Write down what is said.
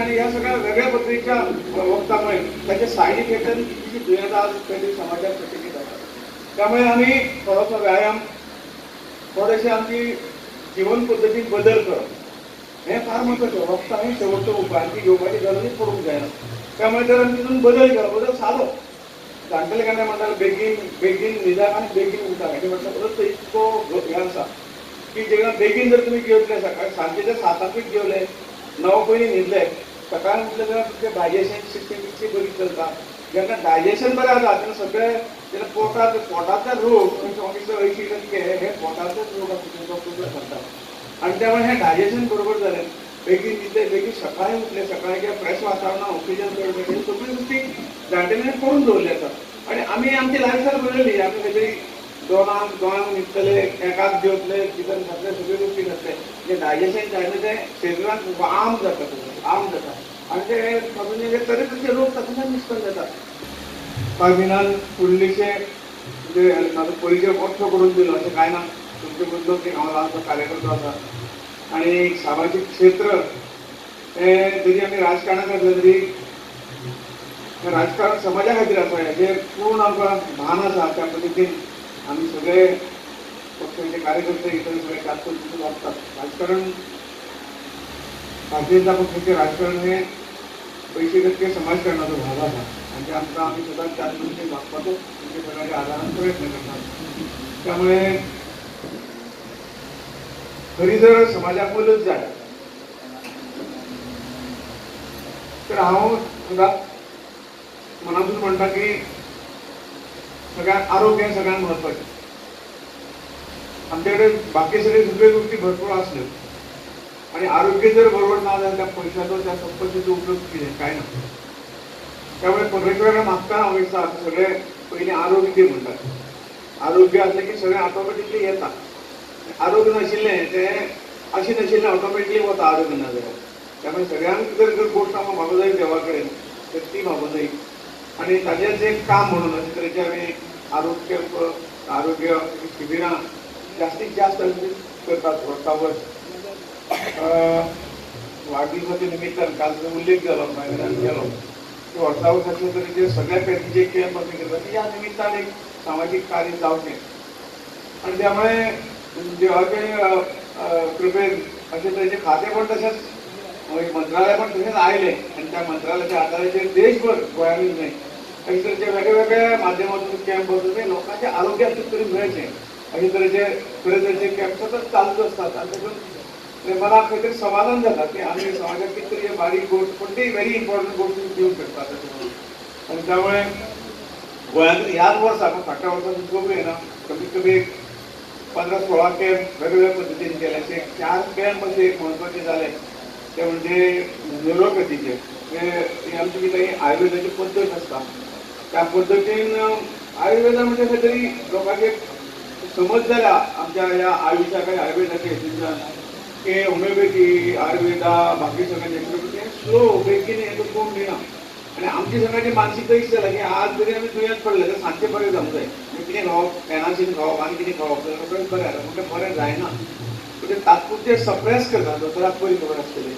त्यामुळे आनी ह्या सगळ्या वेगळ्या पद्दतीच्या वखदामुळे ताचे सायड इफेक्टान कितलीशीं दुयेंसां आज खंय समाजात प्रतिकीत जातात. त्यामुळे आमी थोडोसो व्यायाम, थोडेशे आमची जिवन पद्दतीन बदल करप हें फार म्हत्वाचें. वखदां हें शेवटचो उपाय, ती घेवपाची गरजूच पडूंक जायना. त्यामुळे जर आमी तितून बदल केलो, बदल सादो, जाणटेले केन्ना म्हणटाले बेगीन बेगीन न्हिदाक आनी बेगीन उठाक, हेजें म्हटल्यार परत इतको हें आसा की जेन्ना बेगीन जर तुमी जेवतले, सकाळी सांजचे जर 7 जेवले, 9 पयलीं न्हिदले, सकाळी उठले जाल्यार तुमचें डायजेशन सिस्टम इतली बरी चलता. जेन्ना डायजेशन बरें जाता तेन्ना सगळे जेन्ना पोटांत पोटांतले रोग 80% हे पोटांतलेच रोग आसता, डॉक्टर सांगतात. आनी त्यामुळे हें डायजेशन बरोबर जालें, बेगीन न्हिदले, बेगीन सकाळी उठले, सकाळी जे फ्रेश वातावरणात ऑक्सिजन चड मेळटा, सगळी गोश्टी जाणटेल्यांनी करून दवरले आसा. आनी आमी आमची लायफस्टायल बदलली. आमी खंय तरी 2 2 न्हिदतले, 1 जेवतले, चिकन खातले, सगळ्यो गोश्टी खातले. जे डायजेशन जायना तें शरिराक आम जाता, आम जाता आनी ते तातूंत तरेतरेचे रोग तातूंतल्यान निश्पन्न जाता. फामिनान फुडलेशे म्हणजे म्हाजो परिचय मोठो करून दिलो अशें कांय ना. तुमचे मदलो एक हांव ल्हानसो कार्यकर्तो आसा आनी सामाजीक क्षेत्र हें जरी आमी राजकारणांत आसले तरी राजकारण समाजा खातीर आसा हेजें पूर्ण आमकां भान आसा. त्या पद्दतीन आमी सगळे पक्षाचे कार्यकर्ते इतर सगळे त्याच पद्दतीन वागतात. राजकारण, भारतीय जनता पक्षाचें राजकारण हें 80% समाजकारणाचो भाग आसा आनी ते आमकां आमी सदांच त्याच पद्दतीन वागपाचो तुमच्या सगळ्यांच्या आदारान प्रयत्न करतात. त्यामुळे खरी जर समाजाक मदत जाय तर हांव सदांच मनातून म्हणटा की सगळ्यांत आरोग्य हें सगळ्यांत म्हत्वाचें. आमचे कडेन बाकी सगळे सगळ्यो गोश्टी भरपूर आसल्यो आनी आरोग्य जर बरोबर ना जाल्यार त्या पयशाचो, त्या संपत्तीचो उपयोग कितें? कांय ना. त्यामुळे परमेश्वरा कडेन मागतना हांव दिसता सगळे पयलीं आरोग्य दी म्हणटात. आरोग्य आसलें की सगळें ऑटोमॅटिकली येता. आरोग्य नाशिल्लें तें अशें नाशिल्लें ऑटोमॅटिकली वता आरोग्य ना जाल्यार. त्यामुळे सगळ्यांक जर जर गोश्ट आमकां मागूं जाय देवा कडेन तर ती मागूं जाय आनी ताजेंच एक काम म्हणून अशे तरेचे आमी आरोग्य कॅम्प, आरोग्य शिबिरां जास्तीत जास्त आयोजीत करतात वर्सा वर्स. वाडदिवसाच्या निमित्तान काल उल्लेख जालो, मागीर केलो की वर्सा वर्स अशे तरेचे सगळ्या पॅकेजीचे कॅम्प आमी करतात की ह्या निमित्तान एक सामाजीक कार्य जावचें. आनी त्यामुळे देवाचे कृपेन अशे तरेचे खातें पण तशेंच मंत्रालय पण तशेंच आयलें आनी त्या मंत्रालयाच्या आदाराचेर देशभर, गोंयांतूच न्हय, अशे तरेचे वेगळे वेगळ्या माध्यमातून कॅम्प आसून ते लोकांच्या आरोग्याक तरी मेळचें अशे तरेचे तरेतरेचे कॅम्प सतत चालूच आसतात. आनी तातूंत मनाक खंय तरी समाधान जाता की आमी समाजाक कितें तरी बारीक गोश्ट पण ती व्हेरी इम्पॉर्टंट गोश्ट दिवंक शकतात अशें म्हणून. आनी त्यामुळे गोंयांत ह्याच वर्सा, फाटल्या वर्सा खबर येना, कमीत कमी एक 15-16 कॅम्प वेगवेगळ्या पद्दतीन केले. अशे 4 कॅम्प अशे एक म्हत्वाचे जाले ते म्हणजे न्युरोपॅथीचे. ही आमची कितें आयुर्वेदाची पद्दत आसता, त्या पद्दतीन आयुर्वेदा म्हणजे खंय तरी लोकांचे समज जाल्या आमच्या ह्या आयुष्या काय आयुर्वेदाच्या हेतूंतल्यान की होमिओपॅथी, आयुर्वेदा, बाकी सगळें नॅचरोपॅथी स्लो, बेगीन हें कोण दिना. आनी आमची सगळ्यांची मानसिकता इतली जाल्या की आज जरी आमी दुयेंत पडले जाल्यार सांजचें बरें जावंक जाय. म्हणजे कितें खावप, पेनासिन खावप आनी कितें खावप जाल्यार रोखडेंच बरें जाता, पूण तें बरें जायना. पूण तें तात्पुरतें सप्रेस करता. दोतोराक पयलीं खबर आसतलें.